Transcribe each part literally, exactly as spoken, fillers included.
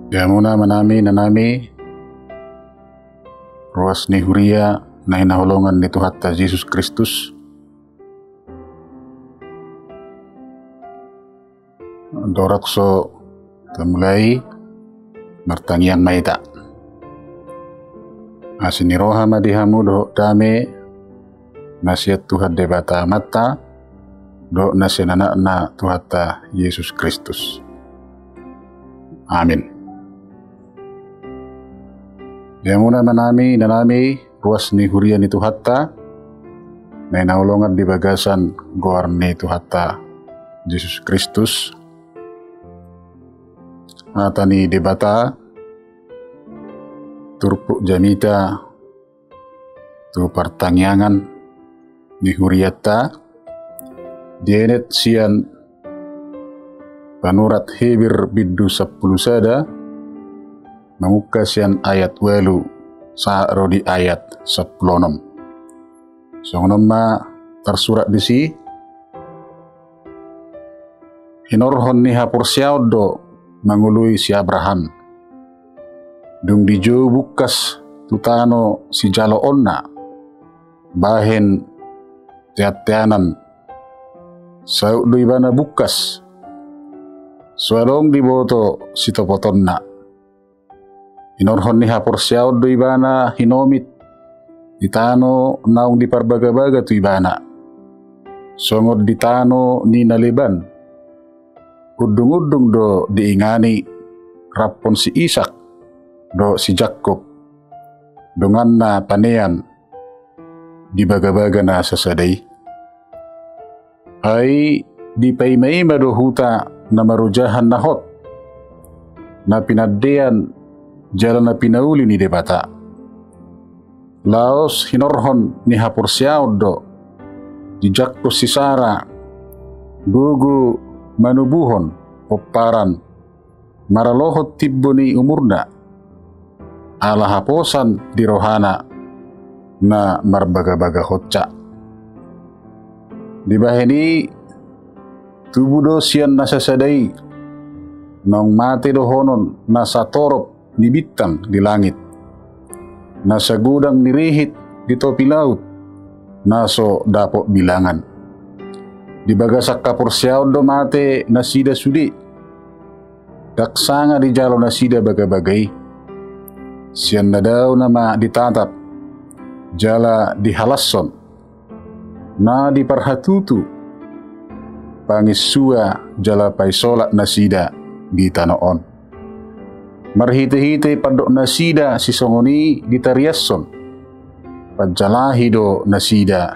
Di hamuna amanami, inanami, ruas ni huria na hinaholongan ni Tuhanta Jesus Kristus. Andorang so tamulai, martangiang ma hita. Asi ni roha ma di hamu dohot dame na sian Tuhan Debata Amanta dohot na sian Anakna Tuhanta Jesus Kristus. Amin. Di hamuna amanami, inanami, ruas ni huria ni Tuhanta na hinaholongan di bagasan goar ni Tuhanta Jesus Kristus. Hata ni Debata, turpuk jamita tu partangiangan ni hurianta, dienet sian panurat Heber bindu sampulu sada, mamungka sian ayat ualu sahat ro di ayat sampulu onom. Songon on ma tarsurat disi: Hinorhon ni haporseaon do mangoloi si Abraham. Dung dijou bungkas tu tano sijaloonna, bahen teanteanan, saut do ibana bungkas, so adong diboto sitopotonna. Hinorhon ni haporseaon do ibana hinomit di tano naung diparbagabaga tu ibana, songon di tano ni na leban. Undungundung do diingani raphon si Isak dohot si Jakkob, donganna panean di bagabaga na sasada i. Ai dipaimaima do huta na marojahan na hot, na pinandean jala na pinauli ni Debata. Laos hinorhon ni haporseaon do dijangkon si Sara gogo manubuhon pomparan maralohon timbo ni umurna, ala haposan di rohana na marbagabaga honsa. Dibahen i tubu do sian na sasada i naung mate dohonon na satorop ni bintang di langit, na sagodang ni rihit di topi laut, na so dapot bilangan. Di bagasan haporseaon do mate nasida sude, ndang sanga dijalo nasida bagabaga i. Sian na dao nama ditatap jala dihalashon, na diparhatutu panginsua jala paisolat nasida di tano on. Marhitehite pandok nasida sisongon i ditariashon, panjalahi do nasida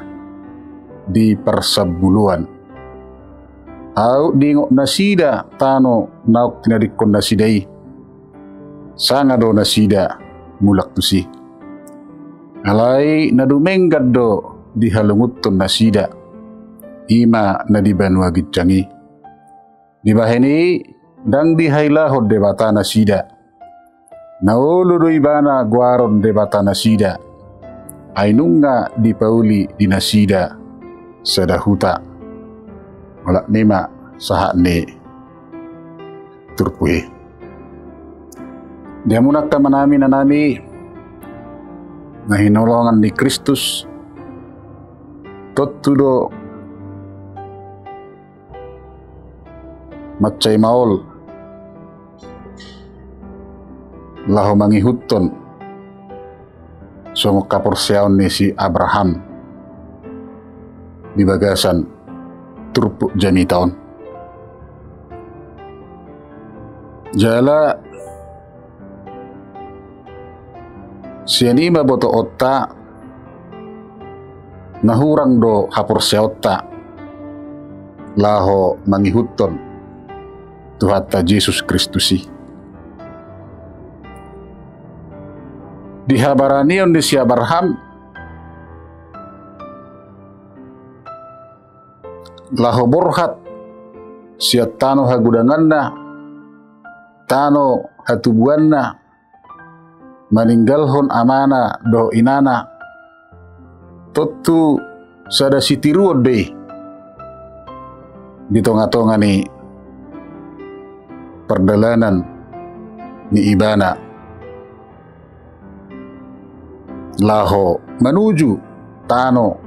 di parsambuluan. Aut diingot nasida tano naung tinadingkon nasida i, sanga do nasida mulak tusi. Alai na dumenggan do dihalungunhon nasida, i ma na di banua ginjang i. Dibahen i ndang dihailahon Debata nasida. Na olo do ibana goaron Debata nasida, ai nunga dipauli di nasida sada huta. Olat ni ma sahat ni turpuk i. Di hamuna angka amanami, inanami na hinaholongan ni Kristus, tontu do mansai maol laho mangihuthon songon haporseaon ni si Abraham di bagasan turpuk jamita on. Jala sian i ma botoonta na hurang do haporseaonta laho mangihuthon Tuhanta Jesus Kristus i. Di habaranion ni si Abraham laho borhat sian tano hagodanganna, tano hatubuanna, maninggalhon amana dohot inana, tontu sada sitiruon do i di tongatonga ni pardalanan ni Ibana laho manuju tano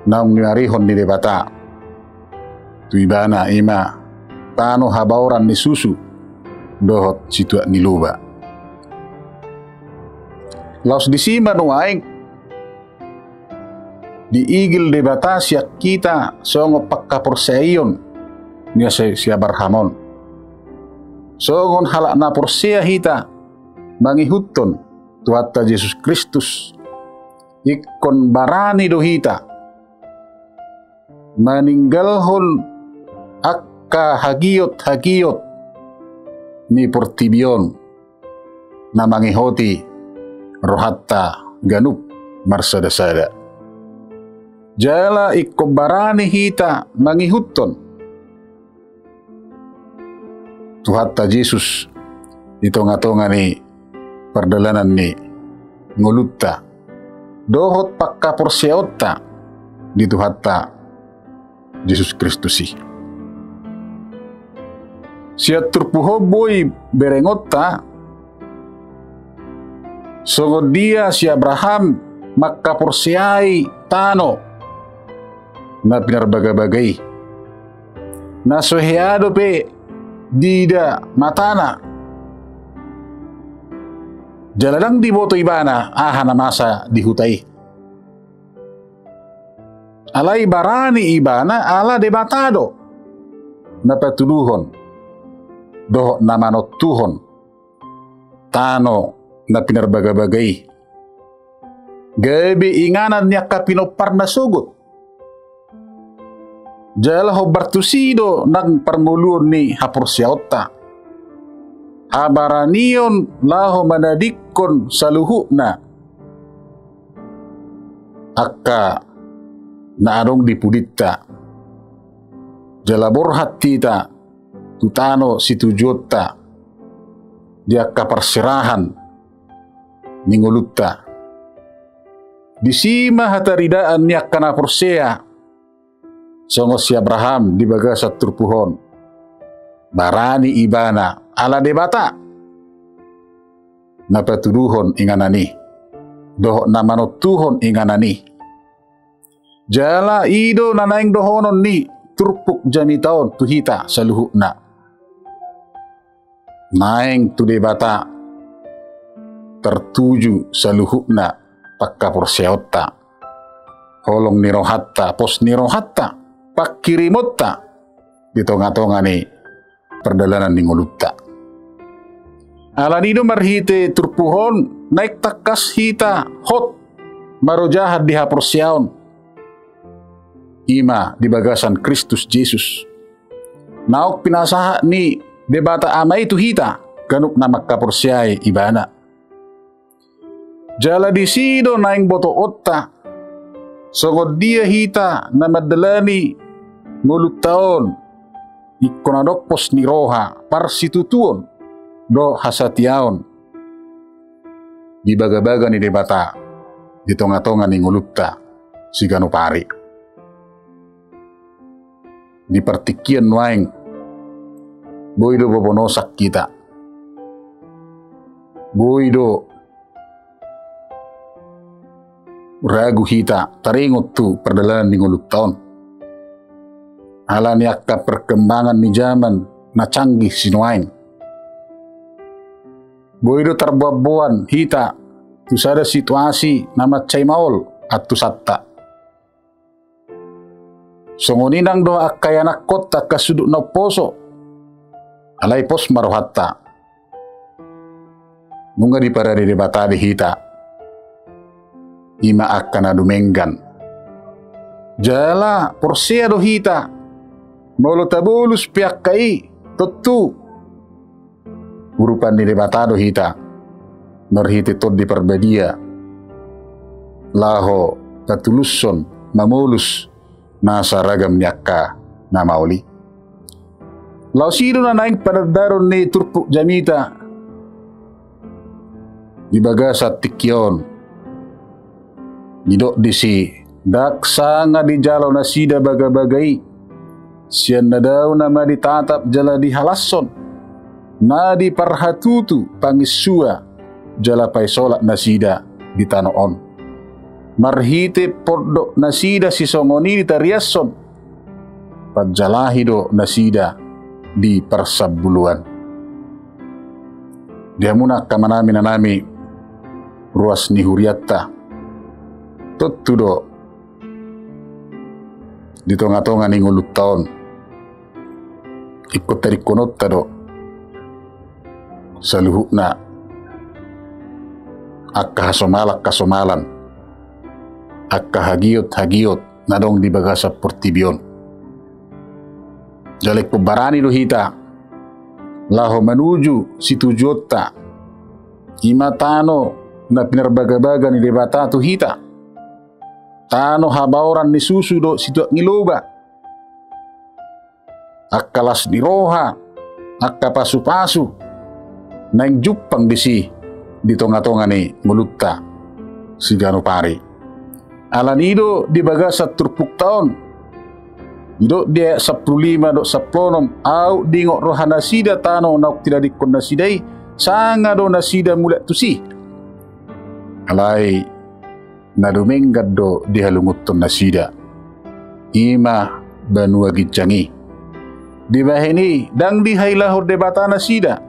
naung niarihon ni Debata tu Ibana, i ma tano habaoran ni susu dohot situak ni loba. Laos disi ma nuaeng diigil Debata sian hita songon panghaporseaion ni si, si Abraham on. Songon halak na porsea hita mangihuthon Tuhanta Jesus Kristus, ingkon barani do hita maninggalhon angka hagiot-hagiot ni portibi on na mangihoti rohanta ganup marsada-sada. Jala ingkon barani hita mangihuthon Tuhanta Jesus di tonga-tonga ni pardalanan ni ngolunta dohot panghaporseaonta di Tuhanta Jesus Kristus i. Sian turpuk on boi berengonta songon dia si Abraham manghaporseai tano na pinarbagabaga i, na so hea dope diida matana, jala ndang diboto ibana aha na masa di huta i. Alai barani ibana ala Debata do na patuduhon dohot na manontuhon tano na pinarbagabaga i, gabe inganan ni angka pinomparna sogot. Jala hombar tusi do nang parngoluon ni haporseaonta, habaranion laho manadingkon saluhutna angka na adong di pudinta. Jala borhat hita tu tano situjuonta di angka parserahan ni ngolunta. Disi ma hataridaan ni angka na porsea songon si Abraham di bagasan turpuk on. Barani ibana ala Debata na patuduhon inganan i dohot na manontuhon inganan i. Jala i do na naeng dohonon ni turpuk jamita on tu hita saluhutna. Naeng tu Debata tartuju saluhutna panghaporseaonta, holong ni rohanta, pos ni rohanta, panghirimonta di tonga-tonga ni pardalanan ni ngolunta. Alani do marhite turpuk on naeng tangkas hita hot marojahan di haporseaon, i ma di bagasan Kristus Jesus, naung pinasahat ni Debata Ama i tu hita ganup na manghaporseai Ibana. Jala disi do naeng botoonta songon dia hita na mandalani ngolunta on ingkon adong pos ni roha, parsitutuon dohot hasatiaon di bagabaga ni Debata di tonga-tonga ni ngolunta siganup ari. Di partingkian nuaeng, boi do bobonosak hita, boi do ragu hita taringot tu pardalanan ni ngolunta on. Ala ni angka perkembangan ni zaman na canggih sinuaeng, boi do tarboanboan hita tu sada situasi na mansai maol antusanta. Songon i nang do angka ianakkonta, angka sundut na umposo. Alai pos ma rohanta, nunga diparade Debata di hita i ma angka na dumenggan. Jala porsea do hita, molo tabolus pe angka i, tontu urupan ni Debata do hita marhite Tondi Parbadia laho tatulushon mamolus nasa ragam ni angka na maol i. Laos i do na naeng panandaron ni turpuk jamita di bagasan tingki on. Didok disi, ndang sanga dijalo nasida bagabaga i, sian na dao nama ditatap jala dihalashon. na diparhatutu panginsua jala paisolat nasida di tano on. Marhite pondok nasida sisongon i ditariashon, panjalahi do nasida di parsambuluan. Di hamuna angka amanami, inanami, ruas ni hurianta, tontu do di tongatonga ni ngolunta on, ingkon tadingkononta do saluhutna angka hasomalan-hasomalan, angka hagiot-hagiot na adong di bagasan portibi on. Jala ingkon barani do hita laho manuju situjuonta, i ma tano na pinarbagabaga ni Debata tu hita, tano habaoran ni susu dohot situak ni loba, angka las ni roha, angka pasupasu naeng jumpang disi di tongatonga ni ngolunta siganup ari. Alani do di bagasan turpukta on, didok di ayat sampulu lima dohot sampulu onom, aut diingot roha nasida tano naung tinadingkon nasida i, sanga do nasida mulak tusi. Alai na dumenggan do dihalungunhon nasida, i ma banua ginjang i. Dibahen i ndang dihailahon Debata nasida,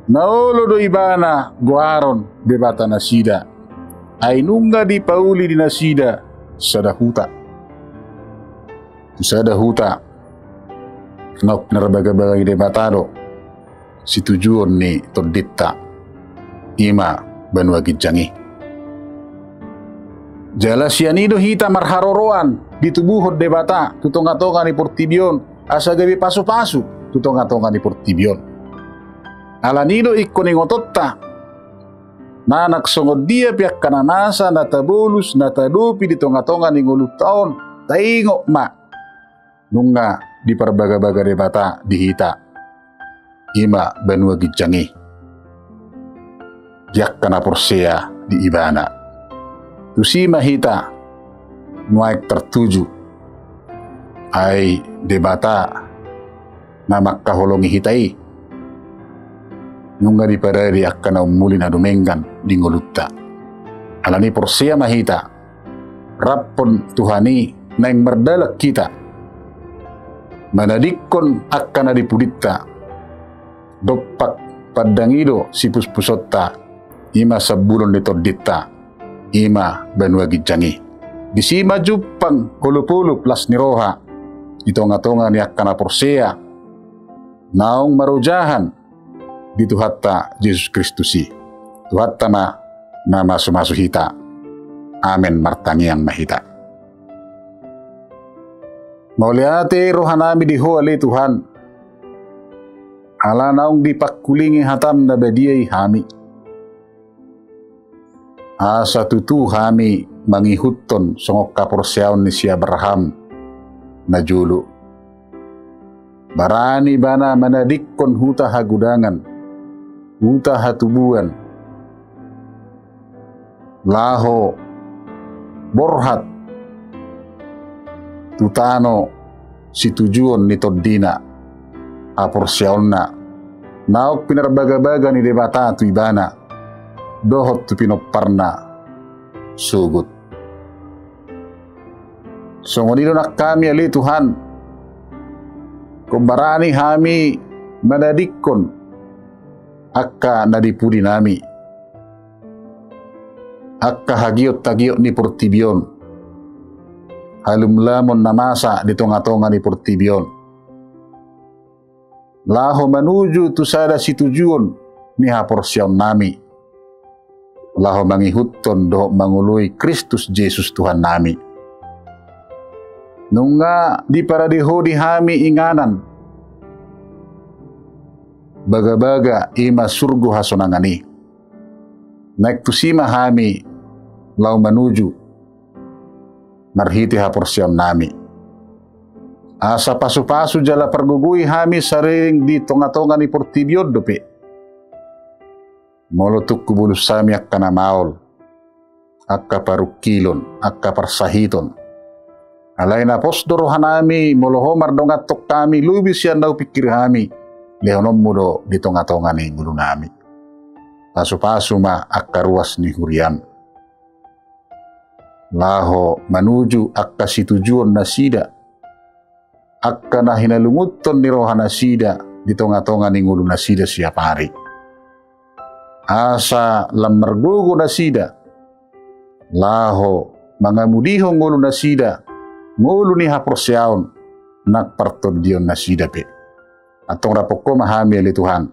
na olo do Ibana goaron Debata nasida, ai nunga dipauli di nasida sada huta. Sada huta naung pinarbagabaga ni Debata do situjuon ni tondinta, i ma banua ginjang i. Jala sian i do hita marharoroan ditubuhon Debata tu tongatonga ni portibi on, asa gabe pasupasu tu tongatonga ni portibi on. Alani do ingkon ingotonta, manang songon dia pe angka na masa na tabolus, na taadopi di tongatonga ni ngolunta on, taingot ma nunga diparbagabaga Debata di hita, i ma banua ginjang i, di angka na porsea di Ibana. Tusi ma hita nuaeng tartuju, ai Debata na mangkaholongi hita i, nunga dipadadi angka na ummuli na dumenggan di ngolunta. Alani porsea ma hita, raphon Tuhan i naeng mardalan hita manadingkon angka na di pudinta. Dompak pandang i do sipuspusonta, i ma sambulon ni tondinta, i ma banua ginjang i. Disi ma jumpang olopolop las ni roha di tongatonga ni angka na porsea naung marojahan di Tuhanta Jesus Kristus i. Tuhanta ma na masumasu hita. Amen. Martangiang ma hita. Mauliate rohanami di Ho ale Tuhan, ala naung dipangkulingi hatam na badia i hami, asa tutu hami mangihuthon songon haporseaon ni si Abraham na jolo. Barani ibana manadingkon huta hagodangan, huta hatubuan, laho borhat tu tano situjuon ni tondina, haporseaonna naung pinarbagabaga ni Debata tu ibana dohot tu pinomparna sogot. Songon i do nang hami ale Tuhan, ingkon barani hami manadingkon angka na di pudinami, angka hagiothagiot ni portibi on, halumlamon na masa di tongatonga ni portibi on, laho manuju tu sada situjuon ni haporseaonnami, laho mangihuthon dohot mangoloi Kristus Jesus Tuhannami. Nunga diparade Ho di hami inganan bagabaga, i ma surgo hasonangan i. Naeng tusi ma hami laho manuju marhite haporseaonnami, asa pasupasu jala pargogoi hami sariring di tongatonga ni portibi on dope. Molo tung hubolus hami angka na maol, angka parungkilon, angka parsahiton, alai na pos do rohanami molo Ho mardonganhon hami lobi sian na hupingkiri hami, lehononmu do di tonga-tonga ni ngolunami. Pasu-pasu ma angka ruas ni huriam, laho manuju angka situjuon nasida, angka na hinalungunhon ni roha nasida di tonga-tonga ni ngolu nasida siap ari. Asa lam margogo nasida, laho mangamudihon ngolu nasida, ngolu ni haporseaon, nang partondion nasida pe. Antong rapot Ho ma hami ale Tuhan,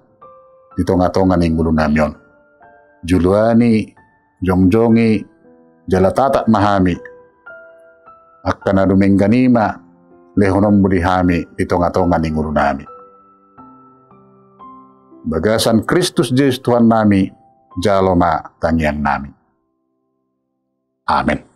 di tonga-tonga ni ngolunami on. Juluani, jongjongi, jala tatap ma hami. Angka na dumenggan i ma, lehononmu di hami, di tonga-tonga ni ngolunami. Bagasan Kristus Jesus Tuhannami, jalo ma tangiangnami. Amen.